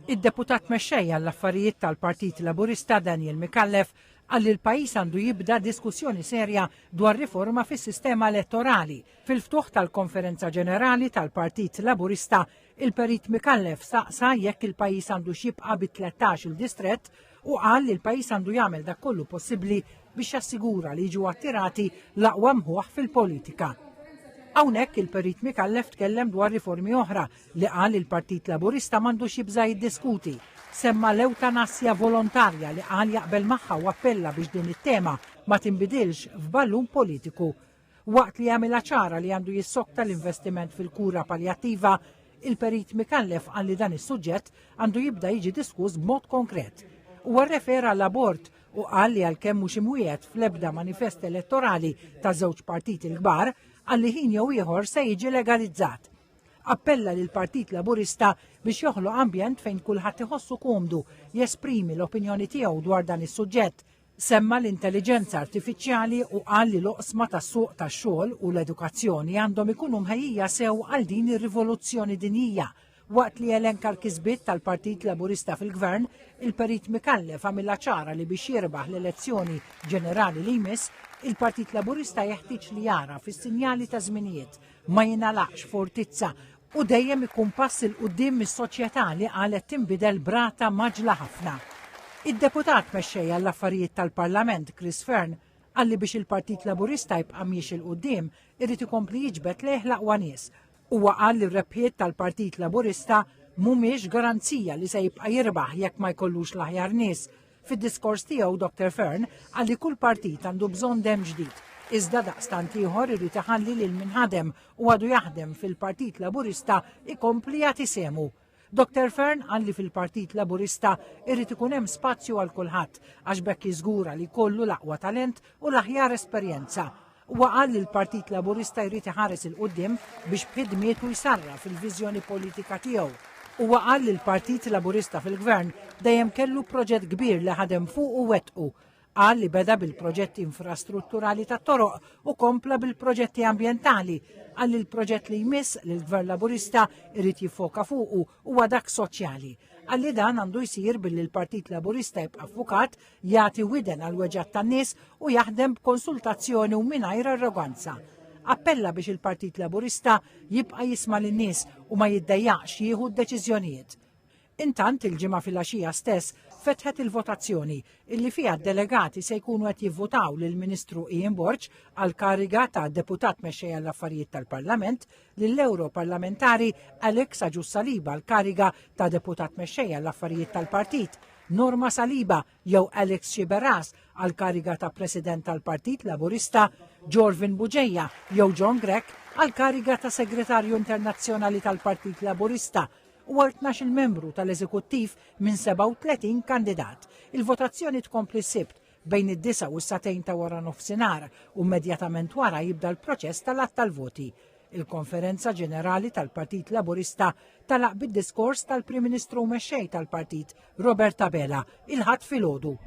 Id-Deputat Mexxej għall-Affarijiet tal-Partit Laburista Daniel Micallef qal li l-pajjiż għandu jibda diskussjoni serja dwar riforma fis-sistema elettorali. Fil-ftuħ tal-Konferenza Ġenerali tal-Partit Laburista, il-Perit Micallef staqsa jekk il-pajjiż għandux jibqa' bi 13-il distrett u qal li l-pajjiż għandu jagħmel dak kollu possibbli biex jassigura li jiġu attirati l-aqwa mħuħ fil-politika. Hawnhekk il-Perit Micallef tkellem dwar riformi oħra li qal li l-Partit Laburista m'għandux jibża' jiddiskuti. Semma l-ewtanasja volontarja li qal jaqbel magħha u appella biex din it-tema ma tinbidilx f'ballun politiku. Waqt li għamilha ċara li għandu jissokta l-investiment fil-kura paljattiva, il-Perit Micallef qal li dan is-suġġett għandu jibda jiġi diskuss b'mod konkret. Huwa rrefera għall-abort u qal li għalkemm mhux imwiegħed fl-ebda manifest elettorali taż-żewġ partiti l-kbar, qal li ħin jew ieħor se jiġi legalizzat. Appella lill-Partit Laburista biex joħloq ambjent fejn kulħadd iħossu komdu jesprimi l-opinjoni tiegħu dwar dan is-suġġett. Semma l-intelliġenza artifiċjali u qal li l-oqsma tas-suq tax-xogħol u l-edukazzjoni għandhom ikunu mħejjija sew għal din ir-rivoluzzjoni dinjija. Waqt li elenka l-kisbiet tal-Partit Laburista fil-Gvern, il-Perit Micallef għamilha ċara li biex jirbaħ l-elezzjoni ġenerali li jmiss, il-Partit Laburista jeħtieġ li jara fis-sinjali ta' żminijiet ma jingħalaqx fortizza u dejjem ikun pass 'il quddiem mis-soċjetà li qalet tinbidel b'rata mgħaġġla ħafna. Id-Deputat Mexxej għall-Affarijiet tal-Parlament Chris Fearne qal li biex il-Partit Laburista jibqa' miexi 'l quddiem irid ikompli jiġbed lejh l-aqwa nies. Huwa qal li r-rebħiet tal-Partit Laburista mhumiex garanzija li se jibqa' jirbaħ jekk ma jkollux l-aħjar nies. Fid-diskors tiegħu Dr Fearne qal li kull partit għandu bżonn demm ġdid, iżda daqstant ieħor irid iħalli lil min ħadem u għadu jaħdem fil-Partit Laburista ikompli jagħti sehmu. Dr Fearne qal li fil-Partit Laburista irid ikun hemm spazju għal kulħadd għax b'hekk jiżgura li jkollu l-aqwa talent u l-aħjar esperjenza. Huwa qal li l-Partit Laburista jrid iħares 'il quddiem biex b'ħidmietu jsarraf il-viżjoni politika tiegħu. Huwa qal li l-Partit Laburista fil-Gvern dejjem kellu proġett kbir li ħadem fuqu u wettqu. Qal li beda bil-proġetti infrastrutturali tat-toroq u kompla bil-proġetti ambjentali. Qal li l-proġett li jmiss li l-Gvern Laburista jrid jiffoka fuqu huwa dak soċjali. Qal li dan għandu jsir billi l-Partit Laburista jibqa' ffukat jagħti widen għall-weġgħat tan-nies u jaħdem b'konsultazzjoni u mingħajr arroganza. Appella biex il-Partit Laburista jibqa' jisma' lin-nies u ma jiddejjaqx jieħu d-deċiżjonijiet. Intant il-Ġimgħa filgħaxija stess fetħet il-votazzjoni illi fiha d-delegati se jkunu qed jivvutaw lill-Ministru Ian Borg għall-kariga ta' Deputat Mexxej għall-Affarijiet tal-Parlament, lill-Ewro Parlamentari Alex Agius Saliba għall-kariga ta' Deputat Mexxej għall-Affarijiet tal-Partit, Norma Saliba jew Alex Sciberras għall-kariga ta' President tal-Partit Laburista, Jorvin Bugeja jew John Grech għall-kariga ta' Segretarju Internazzjonali tal-Partit Laburista u għal 12-il membru tal-Eżekuttiv minn 37 kandidat. Il-votazzjoni tkompli s-Sibt bejn id-disgħa u s-sagħtejn ta' waranofsinhar u immedjatament wara jibda l-proċess tal-għadd tal-voti. Il-Konferenza Ġenerali tal-Partit Laburista tagħlaq bid-diskors tal-Prim Ministru u Mexxej tal-Partit, Robert Abela, il-Ħadd filgħodu.